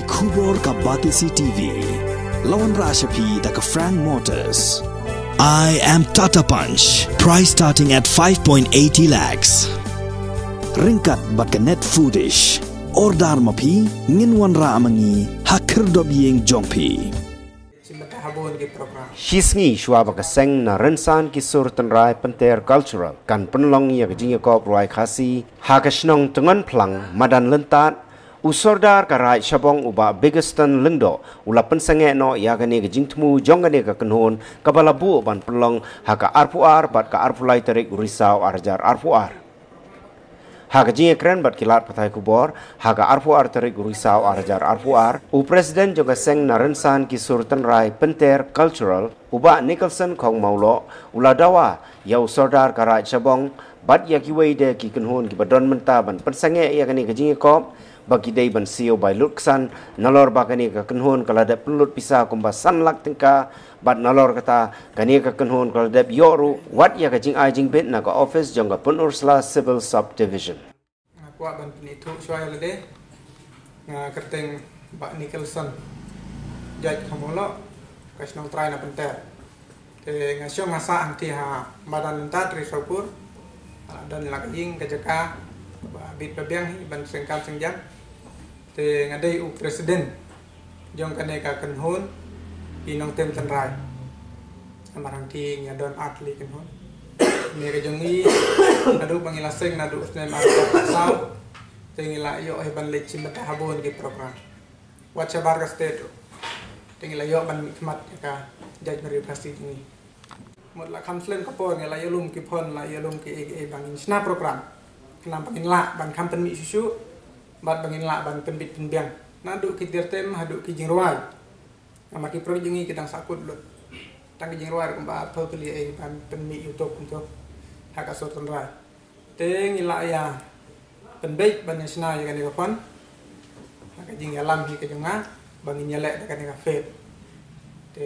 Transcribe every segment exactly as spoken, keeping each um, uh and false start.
Khubor ka Batesi T V. La wanrah sha phi da ka Frank Motors. I am Tata Punch. Price starting at five point eighty lakhs. Ryngkat bad ka Net Foodish. Order ma phi, ngin wanrah ma ngi ha khyrdop ïing jong phi. Shisngi shuwa ba ka seng na rynsan ki sur tynrai Pynter Cultural kan pynlong ïa ka jingïakop rwai Khasi ha ka shnong Tngon Phlang, madan Lyntat, u Sordar ka Raid Shabong u Bah Bigaston Lyngdoh u la pynsangeh noh ïa kane ka jingthmu jong kane ka kynhun kaba la buh ban pynlong ha ka arphew ar bad ka arphew lai tarik u Risaw ar hajar arphew ar. Ha ka jingïakren bad ki lad pathai khubor ha ka arphew ar tarik u Risaw ar hajar arphew ar, u President jong ka seng na rynsan ki sur tynrai Pynter Cultural u Bah Nicholson Khong Mawloh u la dawa ïa u Sordar ka Raid Shabong bad ïa kiwei de ki kynhun kiba don mynta ban pynsangeh ïa kane ka jingïakop ba ki dei ban siew bai lut ksan, nalor ba kane ka kynhun ka la dep pynlut pisa kumba san lak tyngka, bad nalor kata kane ka kynhun ka la dep ïoh ruh wat ïa ka jingai jingbit na ka office jong ka Pynursla Civil Subdivision. Nga kwah ban pynithuh shuwa ïa lade. Nga kyrteng Bah Nicholson Jait Khong Mawloh, ka shnong trai na Pynter. Te nga shong nga sah hangtei ha madan Lyntat, Ri Sawpur. Nga la don la ka ïing ka jaka ba bit ba biang hi ban seng kam seng jam. Te nga dei u President jong kane ka kynhun ki nongtem tynrai. Namar hangtei ngi don ar tylli kynhun. Kane ka jong ngi naduh ba ngi la seng naduh u snem ar hajar arphew saw. Te ngi la ïoh hi ban leit shim bynta ha bun ki program. Wat shabar ka state ruh. Te ngi la ïoh ban mihkhmat ïa ka jaitbynriew Khasi jong ngi. Mut la kham slem ka por ngi la ïalum ki phone, la ïalum ki ei ei ba ngin shna program. Khnang ba ngin lah ban kham pynmih shuh shuh bad ba ngin lah ban pynbit pynbiang. Naduh ki jingtem haduh ki jingrwai. Namar ki project jong ngi ki dang sahkut lut. Tang ki jingrwai ruh kumba arphew tylli ei ban pynmih ïa uto kumto ha ka sur tynrai. Te ngi la ïa pynbeit ban ïa shna ïa kane ka phone ha ka jingïalam hi ka jong nga ba ngin ïaleh da kane ka fete. Te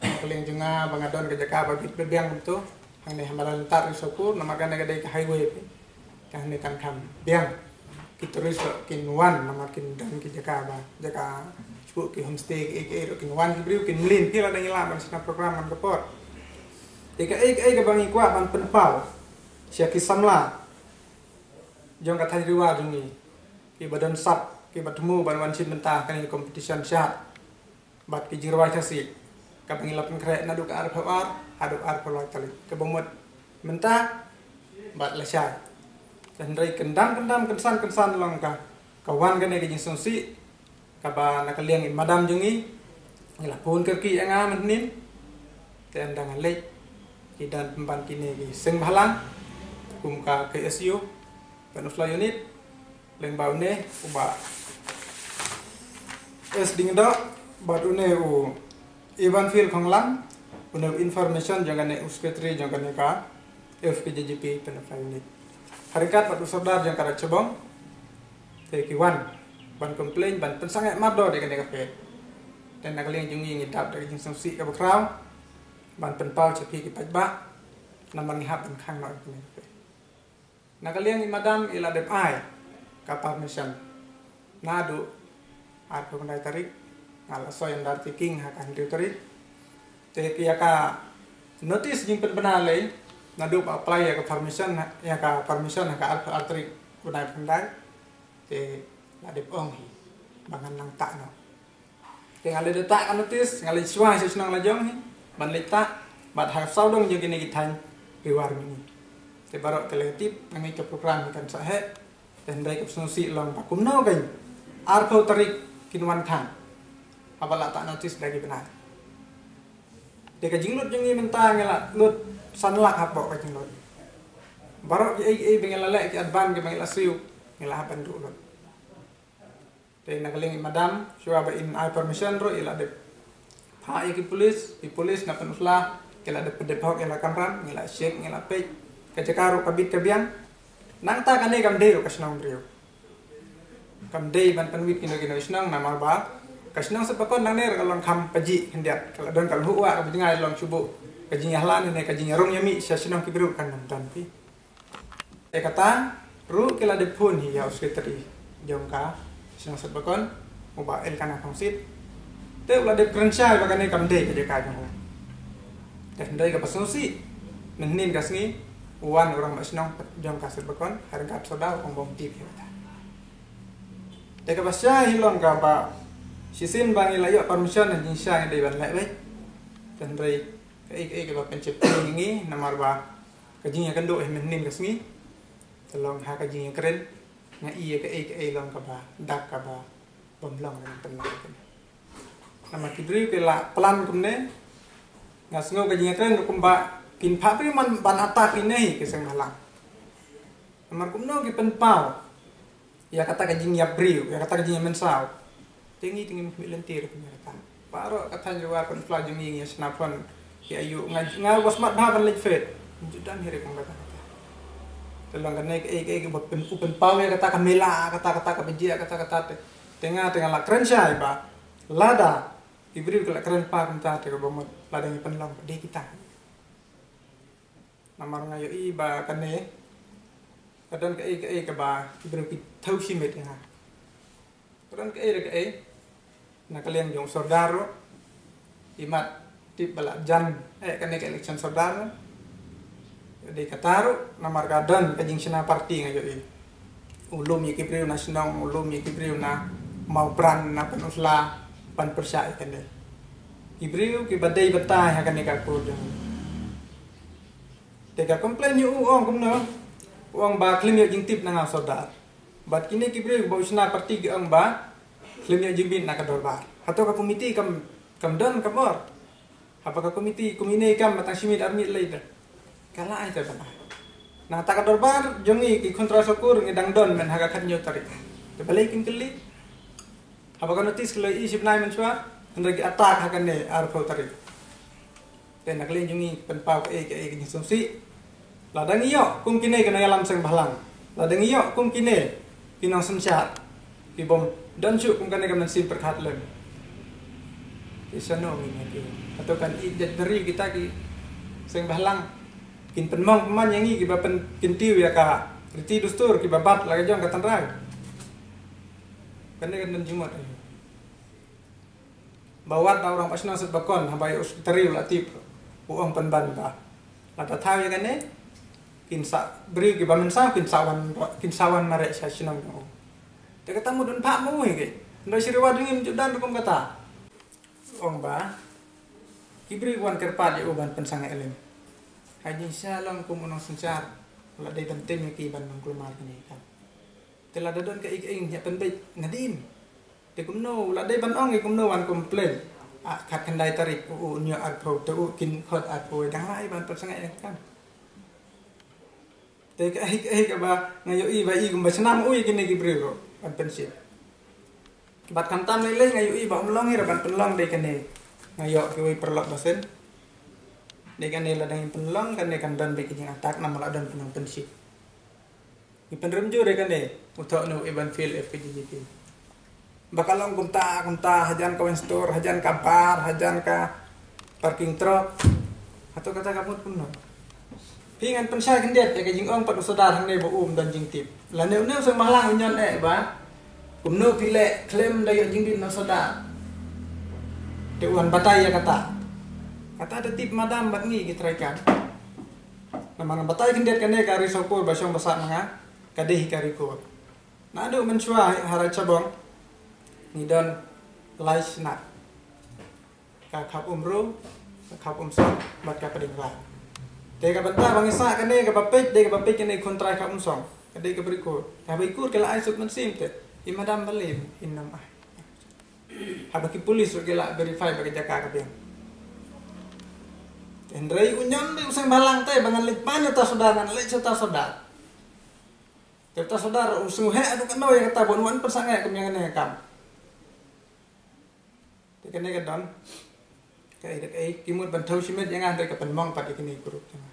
na ka liang jong nga ba nga don ka jaka ba bit ba biang kumto hangne ha madan Lyntat, Ri Sawpur, namar kane ka dei ka highway phi. Te hangne kan kham biang. Ki tourist ruh kin wan namar kin don ki jaka ba jaka shuh ki homestay ki ei ki ei ruh kin wan ki briew kin mlien phi lada ngi lah ban shna program man ka por. Te kaei kaei kaba ngi kwah ban pynpaw sha ki samla jong ka thaiñ Ri War jong ngi kiba don sap kiba thmu ban wan shim bynta ha kane ka competition shad bad ki jingrwai Khasi kaba ngi la pynkhreh naduh ka arphew ar haduh arphew lai tarik kaba mut mynta bad lashai. Hynrei kyndam kyndam kynsan kynsan long ka ka wan kane ka jingsngewsih kaba na ka liang i madam jong ngi ngi la phone kyrkieh ïa nga mynhynnin. Te ynda nga leit ki don pynban kine ki seng bhalang kum ka K S U Pynursla unit, lyngba une u Bah S Diengdoh bad une u Evanfield Khonglang, une u information jong kane u secretary jong kane ka F K J G P Pynursla unit. Ha ryngkat bad u sordar jong ka Raid Shabong, te ki wan ban complain ban pynsangeh mardor ïa kane ka fete. Te na ka liang jong ngi ngi dap da ka jingsngewsih kaba khraw ban pynpaw sha phi ki paidbah namar ngi hap ban khang noh ïa kane ka fete. Na ka liang i madam i la dep ai ka permission naduh arphew khyndai tarik, nga la soi undertaking ha ka hynriew tarik. Te ïa ka notice jingpynbna lei naduh ba apply ïa ka permission, ïa ka permission ha ka arphew ar tarik u bnai khyndai. Te la dep ong hi ba ngan nang tah noh. Te nga leit tah ka notice, nga leit shuwa sha shnong la jong hi ban leit tah bad ha sawdong jong kine ki thaiñ Ri War mynni. Te baroh ki la tip nangne ka program hi kan sa heh. Te hynrei ka sngewsih long ba kumno kein arphew tarik kin wan khang haba la tah notice da ki bnai. Te ka jinglut jong ngi mynta ngi la lut san lak hapoh ka jinglut. Baroh ki ei ei ba ngi la leh, ki advance ki ba ngi la siew, ngi la hap ban duh lut. Te na ka liang i madam shuwa ba in ai permission ruh i la dep phah ïa ki police, ki police na Pynursla ki la dep pyndep hok ïa la kamram, ngi la check, ngi la peit ka jaka ruh ka bit ka biang. Nangta kane kam dei ruh ka shnong briew, kam dei ban pynwit kino kino shnong namar ba ka shnong Setbakon nangne ruh ka long kham pajih khyndiat, ka la don ka lhuh wah kaba jngai long shuh buh ka jingïalam ne ka jingïarung ïamih sha shnong ki briew kan ym don phi. Te kata ruh ki la dep phone hi ïa u secretary jong ka shnong Setbakon. u Bah Elkanah Thongsit. Te u la dep kren shai ba kane kam dei ka jaka jong u. Te hynrei kaba sngewsih, mynhynnin ka sngi u wan u rangbah shnong jong ka Sutbakon ha ryngkat u Sordar, u ong bym tip ïa kata. Te kaba shai hi long kaba shisien ba ngi la ïoh permission, ha jingshisha ngi dei ban leh beit. Te hynrei kaei kaei kaba pynshitom ïa ngi namar ba ka jingïakynduh hi mynhynnin ka sngi. Te long ha ka jingïakren, nga i ïa kaei kaei long kaba dak kaba bym long, ban pynlong kumne. Namar ki briew ki la plan kumne. Nga sngew ka jingïakren ruh kumba kin phah briew man ban attack ïa ngi ki seng bhalang. Namar kumno ki pynpaw ïa kata ka jingïap briew, ïa kata ka jingïap mynsaw. Te ngi te ngim khmih lynti ruh kumne kata. Baroh ka thaiñ Jowai, pynpla jong ngi, ngi ïa shna phone ïa ayu, nga, nga ba smat bha ban leit fete. Ju dang hi ruh kum kata kata. Te long kane kaei kaei kaba pyn, u pynpaw ïa kata ka mela, kata kata kaba jia, kata kata te. Te nga te nga la kren shai ba lada ki briew ki la kren paw kumta te kaba mut lada ngi pynlong pat de kita. Namar nga ïohi ba kane ka don kaei kaei kaba ki briew ki thew shimet ïa nga. Ka don kaei re kaei na ka liang jong u Sordar ruh. Imat tip ba la jan eh kane ka election Sordar ruh. Dei kata ruh namar ka don ka jingshna party, nga ïohi. U lum ïa ki briew na shnong, u lum ïa ki briew na Mawpran, na Pynursla, ban pyrshah ïa kane. Ki briew kiba dei batai ha kane ka kur jong ngi. Te ka complain ïa u, u ong kumno? U ong ba khlem ïoh jingtip na nga u Sordar. Bad kine ki briew ba u shna party ki ong ba khlem ïoh jingmih na ka dorbar. Hato ka komiti kam, kam don ka bor? Haba ka komiti kum ine i kam ba tang shi miet ar miet lei te, ka la ai te ban ai. Na kata ka dorbar jong ngi ki khun trai Sohkur ngi dang don mynha ka khathynñiew tarik. Te balei kim kylli? Haba ka notice ki la ïohi shi bnai mynshuwa, hynrei ki attack ha kane arphew tarik. Te na ka liang jong ngi pynpaw kaei kaei ka jingsngewsih. Lada ngi ïoh kum kine ki nongïalam seng bhalang, lada ngi ïoh kum kine ki nongsynshar ki bym don shuh kum kane ka mynsiem pyrkhat lem, te shano ngin ïa kiew? Hato kan ïeit jait ri kita ki seng bhalang? Kin pynmong pynman ïa ngi kiba pyn, kin tiew ïa ka riti dustur kiba bat la ka jong ka tynrai? Kane kan don jingmut aïu? Ba wat da u rangbah shnong Sutbakon, haba ïa u Secretary u la tip, u ong pynban ba lada thaw ïa kane, kin sa, briew kiba mynsaw kin sa wan, kin sa wan mareh sha shnong jong u. Te kata mut un phah ma u hi keiñ. Hynrei sha Ri Wah Dangin ju don rukom kata. U ong ba ki briew wan kyrpad ïa u ban pynsangeh lem. Ha jingshisha long kum u nongsynshar, la dei ban tim ïa ki ban long kulmar kane ka kam. Te lada don kaei kaei ngin ïa pynbeit, nadien? Te kumno, la dei ban ong ïa kumno wan complain? Ah, khatkhyndai tarik u, u ñiew arphew, te u kin khot arphew, dang la ai ban pynsangeh ïa ka kam. Te kaei kaei kaba nga ïohi ba i kumba shnam u ïa kine ki briew ruh ban pynshitom. Bad khamtam lei lei nga ïohi ba um long hi ruh ban pynlong dei kane. Nga ïoh kiwei paralok ba shen. Dei kane lada ngin pynlong kane kan don beit ka jing attack namar la don pynlong pynshitom. Ngi pynrem jur ïa kane, u thoh ne u Iban Phil F K G G P. Ba ka long kumta kumta, hajan ka wine store, hajan ka bar, hajan ka parking truck. Hato kata ka mut kumno? Phi ngan pynshai khyndiat ïa ka jingong pat u Sordar hangne ba um don jingtip. Lane une u seng bhalang u ñion eh ba kumno phi leh khlem da ïoh jingbit na u Sordar. Te u wan batai ïa kata. Kata da tip madam bad ngi ki trai kan. Namar nga batai khyndiat kane ka ri Sohkur ba shong ba sah ma nga, ka dei hi ka ri Kur. Naduh mynshuwa ha Raid Shabong ngi don lai shnat. Ka Khap Umru, ka Khap Umsong, bad ka Pdeng Rai. Te ka bynta ba ngi sah kane kaba peit, dei kaba peit kane khun trai Khap Umsong. Ka dei kaba ri Kur. Kaba ri Kur ka la ai sut mynsiem te. I madam balei in ym ai? Haba ki pulis ruh ki la verify ba ka jaka ka biang. Hynrei u ñion dei u seng bhalang te ba ngan leit pan uta u Sordar, ngan leit sha uta u Sordar. Te uta u Sordar u sngewheh haduh katno ïa kata ba un wan pynsangeh kum ïa kane ka kam. Te kane ka don kaei da kaei, ki mut ban thew shimet ïa nga hynrei ka pynmong pat ïa kine ki group jong nga.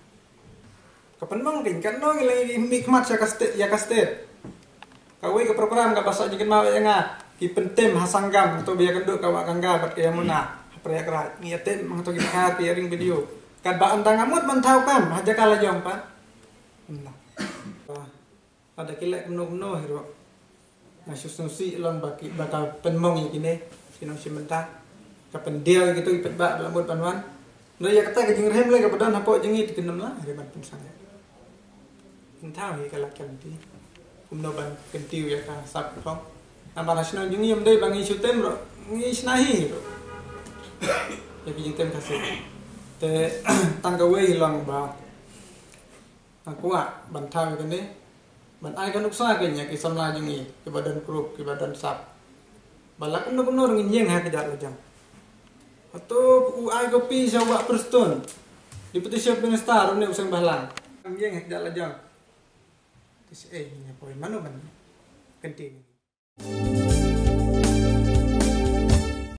Ka pynmong keiñ, katno ngi la ngi mih khmat sha ka state, ïa ka state. Kawei ka program kaba sah jingkynmaw ïa nga, ki pyntem ha Sangam, kato ba ïakynduh ka Wah Ganga bad ka Yamuna ha Prayagraj. Ngi ïatem ha kato ki dkhar, ki ïaring video. Katba ynda nga mut ban thaw kam ha jaka la jong pat, ynda lada ki leh kumno kumno hi ruh, Nga shu sngewsih long ba ki, ba ka pynmong ïa kine ki nongshim bynta, ka pyndiaw ïa kito ki paidbah ba la mut ban wan. Nda ïa kata ka jingrhem lei kaba don hapoh jong ngi te kin ym lah re ban pynsangeh. Kin thaw hi ka lad ka lynti kumno ban kyntiew ïa ka sap ka phong. Namar ha shnong jong ngi ym dei ba ngi shu tem ruh, ngi shna hi ruh ïa ki jingtem Khasi. Te tang kawei hi long ba nga kwah ban thaw ïa kane, ban ai ka nuksa ka ïa ki samla jong ngi kiba don group, kiba don sap, ba la kumno kumno ruh ngin ïeng ha ka jait la jong. Hato u ai copy sha u Bah Prestone, Deputy Chief Minister, une u Seng Bhalang, ngin ïeng ha ka jait la jong. Te shaei ngi ïa poi, mano ban kyntiew?